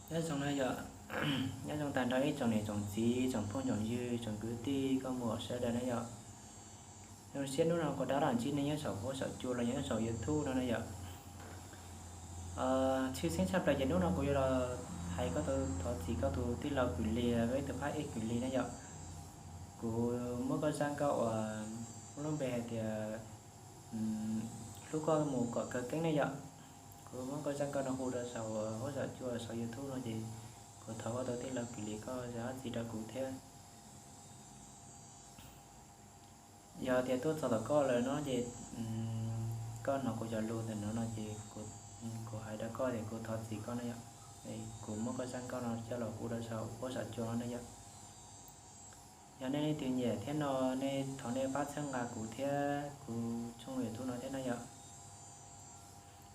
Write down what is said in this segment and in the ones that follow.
Nyob zoo na yom, nyob zoo tag nrho ib tsoom niam tsoom txiv, tsoom phooj tsoom ywg, tsoom kwv tij nkauj muam sawv daws na yom. Zoo siab hnub no kuv rov los ntsib nej nyob saum huab saum cua los yog nyob saum YouTube no na yom. Tshwj xeeb tshaj plaws ces hnub no kuv yuav los hais koj tus, thov txim koj tus tij laug Kwm Lis, peb tus phab ej Kwm Lis na yom. Kuv muab koj zaj nkauj uas muaj lub npe hais tias hlub koj mus kom kawg keeb ne yom. Kuv muab koj zaj nkauj no hu rau saum huab saum cua saum YouTube no ces kuv thov koj tus tij laug Kwm Lis koj zam txim rau kuv thiab. Yog tias tuaj txog tom koj lawm no ces koj hnov kuv cov lus ntawm no no ces kuv hais rau koj tias kuv thov txim koj na yom. Kuv muab koj zaj nkauj no coj los hu rau saum huab saum cua no ne yom. Yog nej leej twg nyiam thiab no nej thov nej pab txhawb nqa kuv thiab kuv tshooj YouTube no thiab na yom.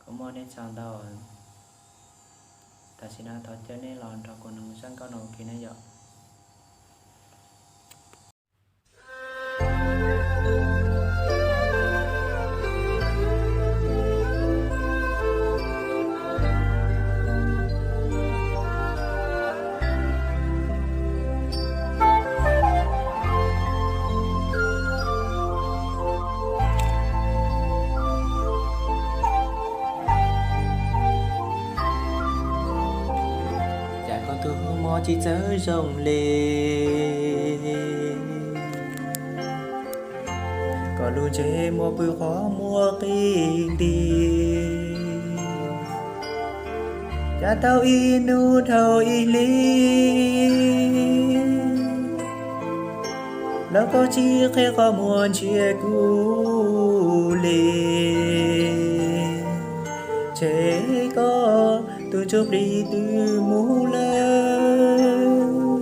Kuv muaj nej tsaug ntau. Tam sim no thov caw nej los nrog kuv mloog zaj nkauj no ua ke na yom. Cas koj tus mob tsis txawj zoo li, koj lub ntsej muag pw qhov muag qis nti. Cas tau ib hnub dhau ib hlis, los koj tsis qhia qhov muag ntsia kuv li. Ntshe koj tus ntsuj plig twb mus lawm,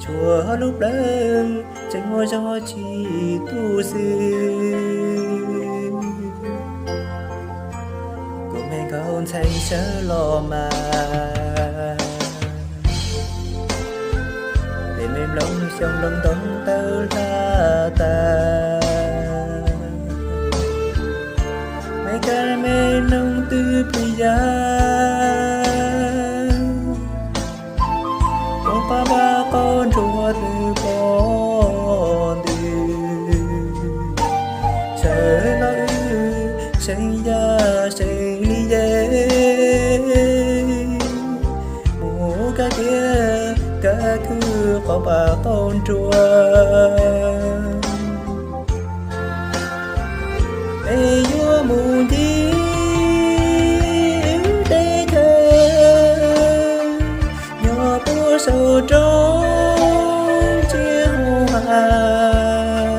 tshuav lub plawv tseem muaj zog tsis tu xwb. Kuv me nkauj ntxhais sawv los mas, es me nplooj xyoo nplooj ntoo tawg hla tas, me kab me noog twb plig ya, ua pab npaj qaub nruas twb pom ntws. Sawv los wb seem yaj seem li ye, mus kab tiab kab khw qhov npaj qaub nruas. Es yuav mus ncig wb teb chaws, yog puag saum roob tsiab hauv hav,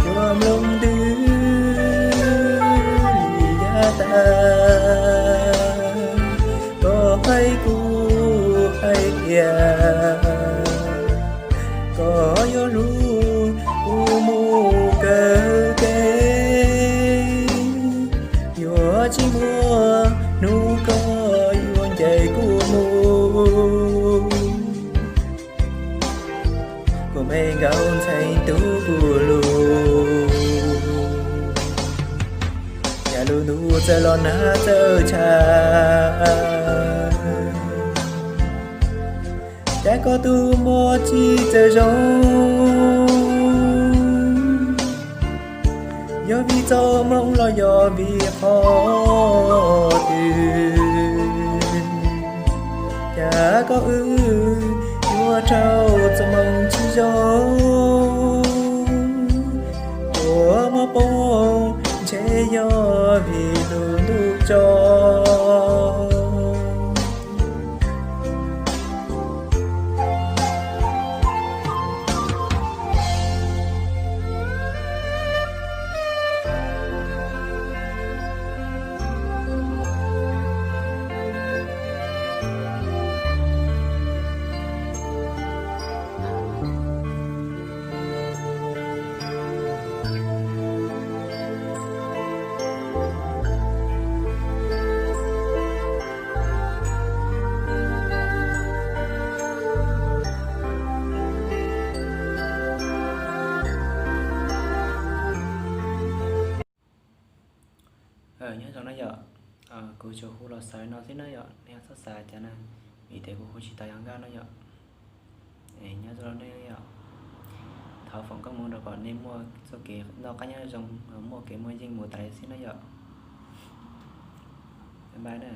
yuav mloog ntws li yav tas. Koj hais kuv hais tias koj yuav hlub kuv mus kawg kev, yuav tsis muaj hnub koj yuav ncaim kuv mus. Kuv me nkauj ntxhais tub kuv lus, cas lub ntuj txawm los nag txawm tshav, cas koj tus mob tsis txawj zoo. Yog vim txoj hmoo los yog vim qhov twg, cas koj wb yuav raug txoj hmoo tsis zoo. Ua mob poob ntshe yog vim lub ntuj tso. Tsuas hu los xaws no xwb na yom, nej txhob xav cas na, vim tias kuv hu tsis tau yog nkauj no yom. Nyob zoo nej yom, thov foom koob hmoov rau kom nej muaj txoj kev noj qab nyob zoo, muaj kev muaj yeej mus tas li xwb na yom. Bye bye na.